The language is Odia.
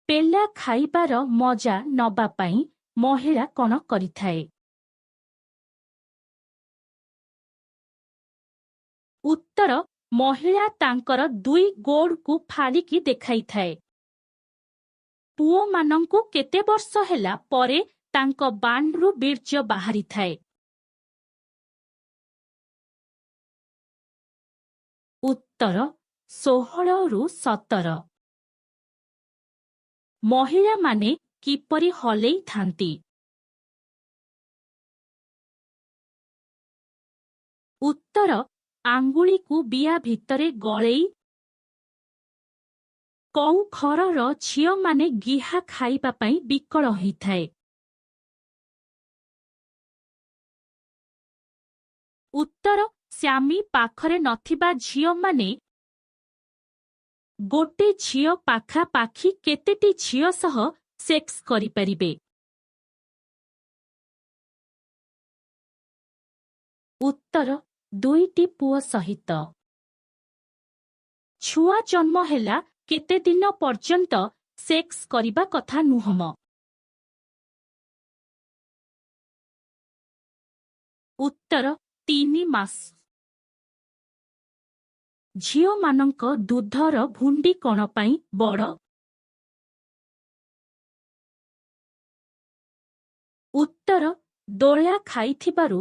ପେଲା ଖାଇବାର ମଜା ନବା ପାଇଁ ମହିଳା କଣ କରିଥାଏ? ଉତ୍ତର, ମହିଳା ତାଙ୍କର ଦୁଇ ଗୋଡ଼କୁ ଫାଡ଼ିକି ଦେଖାଇଥାଏ। ପୁଅମାନଙ୍କୁ କେତେ ବର୍ଷ ହେଲା ପରେ ତାଙ୍କ ବାଣ୍ଡରୁ ବୀର୍ଯ୍ୟ ବାହାରିଥାଏ? ଉତ୍ତର, 16ରୁ 17। ମହିଳାମାନେ କିପରି ହଲେଇଥାନ୍ତି? ଉତ୍ତର, ଆଙ୍ଗୁଳିକୁ ବିଆ ଭିତରେ ଗଳେଇ। କଉ ଘରର ଝିଅମାନେ ଗିହା ଖାଇବା ପାଇଁ ବିକଳ ହୋଇଥାଏ? ଉତ୍ତର, ସ୍ୱାମୀ ପାଖରେ ନଥିବା ଝିଅମାନେ। ଗୋଟେ ଝିଅ ପାଖାପାଖି କେତେଟି ଝିଅ ସହ ସେକ୍ସ କରିପାରିବେ? ଉତ୍ତର, ଦୁଇଟି ପୁଅ ସହିତ। ଛୁଆ ଜନ୍ମ ହେଲା କେତେ ଦିନ ପର୍ଯ୍ୟନ୍ତ ସେକ୍ସ କରିବା କଥା ନୁହଁ? ଉତ୍ତର, 3 ମାସ। ଝିଅମାନଙ୍କ ଦୁଧର ଭୁଣ୍ଡି କଣ ପାଇଁ ବଡ଼? ଉତ୍ତର, ଦୋଳା ଖାଇଥିବାରୁ।